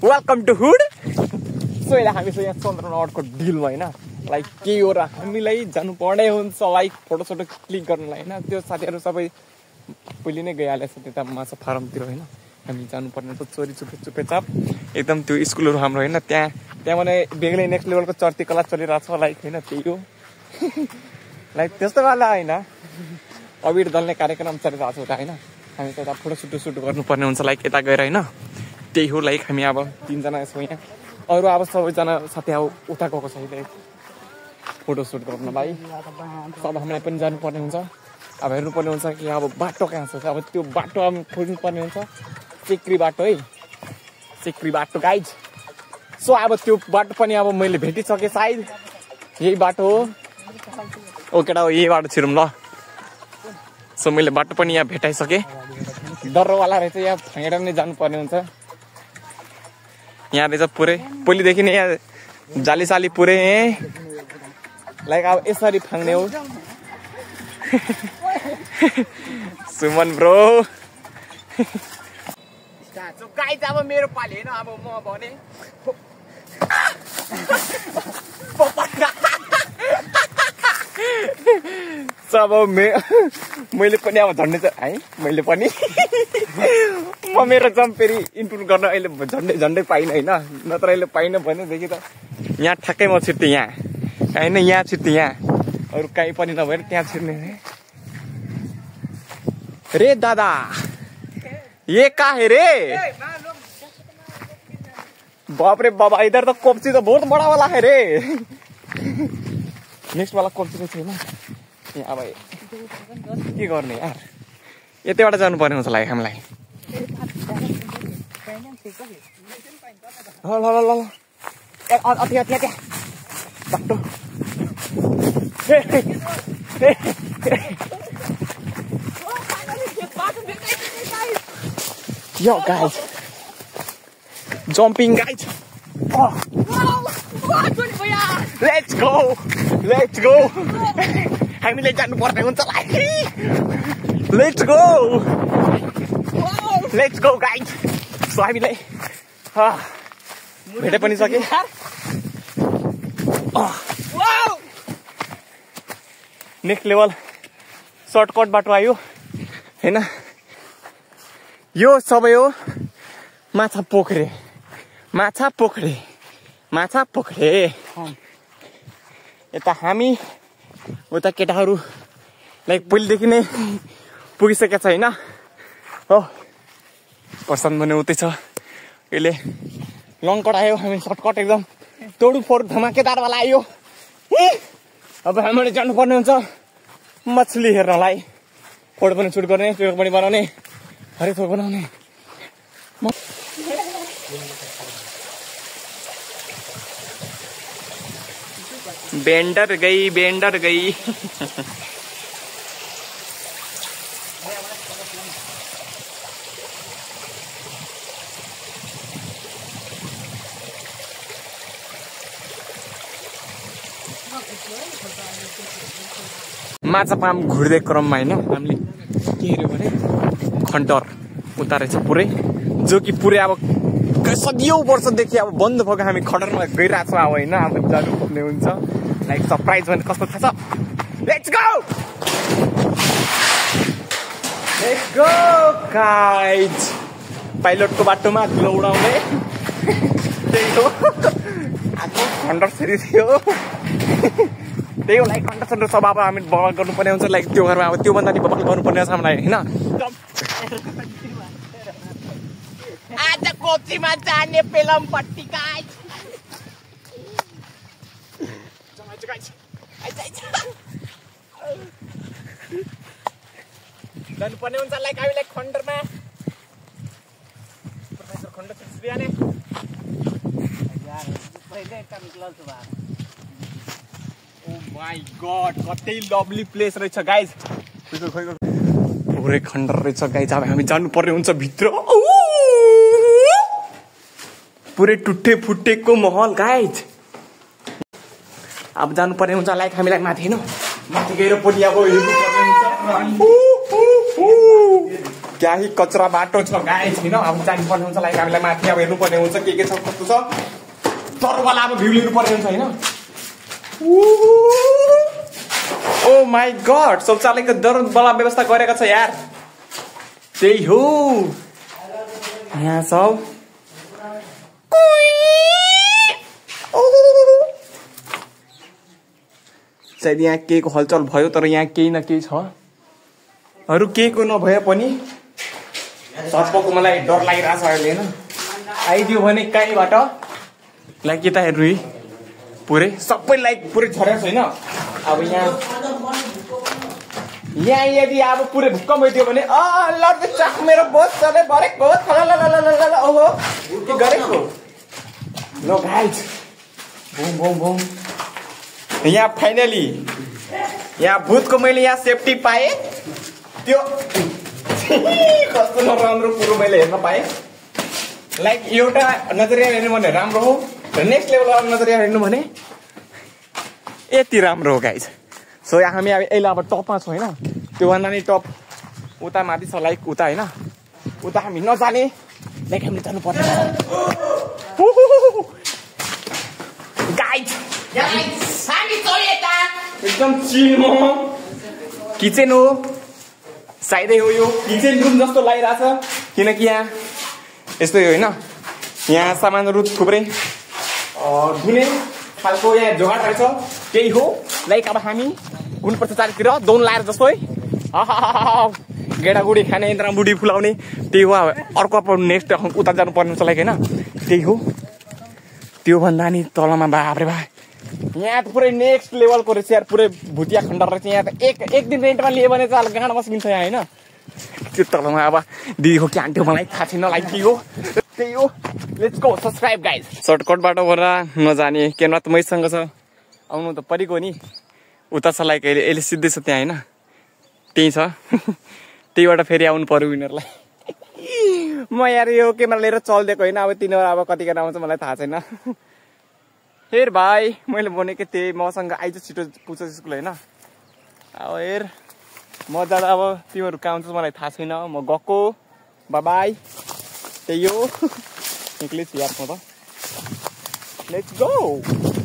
Welcome to hood. So अहिले हामी चाहिँ यहाँ चन्द्रनगरको डिलमा होइन लाइक के हो र हामीलाई जानु पर्ने हुन्छ लाइक फोटोसोटो क्लिक गर्नलाई होइन। त्यो साथीहरू सबै पहिले नै गइहालेछ त्यता माछा फार्मतिर होइन। हामी जानुपर्ने त चोरी चुपेचाप एकदम त्यो स्कुलहरू हाम्रो होइन। त्यहाँ भने बेग्लै नेक्स्ट लेभलको चर्ती कला चलिरहेको छ लाइक होइन। त्यही हो लाइक त्यस्तो वाला होइन अबिर दल्ने कार्यक्रम चलिरहेको छ उता होइन। हामी त यता फोटोसुट गर्नुपर्ने हुन्छ लाइक यता गएर होइन। त्यही हो लाइक हामी अब 3 जना छौँ यहाँ। अरू अब सबैजना साथी अब उता गएको छ अहिले फोटोसुट गर्नलाई। सब हामीलाई पनि जानुपर्ने हुन्छ। अब हेर्नुपर्ने हुन्छ कि अब बाटो कहाँ छ। अब त्यो बाटो अब खोज्नुपर्ने हुन्छ। चेक्री बाटो है, चेक्री बाटो गाइज। सो अब त्यो बाटो पनि अब मैले भेटिसकेँ सायद यही बाटो हो। ओ केटा हो यही बाटो छिरौँ ल। सो मैले बाटो पनि यहाँ भेटाइसकेँ। डरवाला रहेछ यहाँ फाँगेर नै जानुपर्ने हुन्छ। यहाँ रहेछ पुरै पहिलेदेखि नै यहाँ जालीसाली पुरै लाइक अब यसरी फाँग्ने हो। सुमन ब्रो गाइज अब मेरो पाली होइन। अब म भने अब मैले पनि अब झन्डै है मैले पनि म मेरो जम्प फेरि इन्क्लुड गर्न अहिले झन्डै पाइनँ होइन। नत्र अहिले पाइनँ भनेदेखि त यहाँ ठ्याक्कै म छिर्थेँ यहाँ होइन। यहाँ छिर्थेँ यहाँ अरू कहीँ पनि नभएर त्यहाँ छिर्ने रे दादा। ये का है रे बाप रे बाबा। इधर तो कोप्ची तो बहुत बड़ा वाला है रे। नेक्स्ट वाला कोप्ची चाहिँ छैन अब के गर्ने यार। यतैबाट जानुपर्ने हुन्छ लाग्यो हामीलाई। ल ल ल ल बाटो यो guys jumping guys. Let's go हामीले जानुपर्ने हुन्छ लेट्स गो गाइज। सो हामीलाई भेटे पनि सके। नेक्स्ट लेभल सर्टकट बाटो आयो होइन। यो सबै हो माछा पोखरे। यता हामी उता केटाहरू लाइक पहिलेदेखि नै पुगिसकेको छ होइन। हो पर्सन भने उतै छ। अहिले लङकट आयो हामी सर्टकट एकदम तोडु फोड धमाकेदारवाला आयो। अब हामीले जानुपर्ने हुन्छ मछली हेर्नलाई। फोटो पनि सुट गर्ने टिकट पनि बनाउने हरेक थोक बनाउने। बेन्डर गई माछा पाम घुर्दै क्रममा होइन हामीले के हेऱ्यो भने खन्टर उता रहेछ पुरै। जो कि पुरै अब सदियौं वर्षदेखि अब बन्द भएको हामी खन्टरमा गइरहेको छौँ अब होइन। अब जानुपर्ने हुन्छ लाइक सरप्राइज भने कस्तो थाहा छ। Let's go guys. पाइलटको बाटोमा धुलो उडाउने त्यही हो। आएको खन्टर फेरि थियो त्यही हो लाइक खन्टर सब अब हामी बवाल गर्नुपर्ने हुन्छ लाइक त्यो घरमा अब त्योभन्दा नि बवाल गर्नुपर्ने छ हामीलाई होइन। आज कोप्चीमा जाने पेलमपट्टी गाइज। जानुपर्ने हुन्छ लाइक हामीलाई खन्डरमा प्रोफेसर खन्ड बिहानै ओ माई गॉड कतै लभली प्लेस रहेछ गाइज। पुरै खण्डर रहेछ गाइज। अब हामी जानुपर्ने हुन्छ भित्र। पुरै टुट्टे फुट्टेको महल गाइज। अब जानुपर्ने हुन्छ लाइक हामीलाई माथि होइन। माथि गएर पनि अब हेर्नुपर्ने हुन्छ। त्यही कचरा बाटो छ गाइस हैन अब जानुपर्ने हुन्छ लाइक हामीलाई माथि अब हेर्नुपर्ने हुन्छ के छ कस्तो छ तरवाला अब भ्यू लिनुपर्ने हुन्छ हैन ओ माय गॉड शौचालयको दरवाला व्यवस्था गरेको छ यार त्यही हो यहाँ सब सायद यहाँ केहीको हलचल भयो तर यहाँ केही न केही छ अरू केहीको नभए पनि सर्पको मलाई डर लागिरहेछ अहिले हैन आइदियो भने कहीँबाट लाइक यता हेर्नु पुरै सबै लाइक पुरै झरेको छैन अब यहाँ यदि अब पुरै भूकम्प भइदियो भने लड्दै चाक मेरो बोस चले भरेको ओहो के गरेको लो गाइज बुम बुम बुम यहाँ फाइनली यहाँ भूतको मैले यहाँ सेफ्टी पाएँ त्यो कस्तो नराम्रो कुरो मैले हेर्न पाएँ लाइक एउटा नजरिया हेर्नु भने राम्रो हो र नेक्स्ट लेभलवाला नजरिया हेर्नु भने यति राम्रो हो गाइज सो यहाँ हामी अहिले अब टपमा छौँ होइन त्योभन्दा नि टप उता माथि छ लाइक उता होइन उता हामी नजाने लाइक हामीले जानु पर्छ गाइज एकदम चिल किचन हो सायदै हो यो किचन रुम जस्तो लागिरहेछ किनकि यहाँ यस्तै हो होइन यहाँ सामानहरू थुप्रै धुने खालको यहाँ जोगाड रहेछ त्यही हो लाइक अब हामी गुणपर्छ चारतिर दौन लाएर जस्तो है गेडागुडी खाने रामबुडी फुलाउने त्यही हो अर्को अब नेक्स्ट उता जानुपर्ने हुन्छ लाइक होइन त्यही हो त्योभन्दा नि तलमा बाप्रे बा यहाँ त पुरै नेक्स्ट लेभलको रहेछ यार पुरै भुटिया खण्डर रहेछ यहाँ त एक दिन रेन्टमा लियो भने त गाँडा बस्किन्छ यहाँ होइन त्यो तलमा अब दिदीको के हान्थ्यो मलाई थाहा छैन लाइक के हो त्यही हो let's go subscribe guys shortcut बाटोबाट नजाने क्यामेरा त मैसँग छ आउनु त परेको नि उता छ लाइक अहिले सिधै छ त्यहाँ होइन त्यही छ त्यहीबाट फेरि आउनु पर्यो उनीहरूलाई म यार यो क्यामेरा लिएर चलिदिएको होइन अब तिनीहरू अब कतिखेर आउँछ मलाई थाहा छैन हेर भाइ मैले भनेको थिएँ मसँग आइज छिटो पुग्छ स्कुल होइन अब हेर म जाँदा अब तिमीहरू कहाँ आउँछ मलाई थाहा छैन म गएको बाई त्यही हो एक्लै छु यार म त लेट्स गो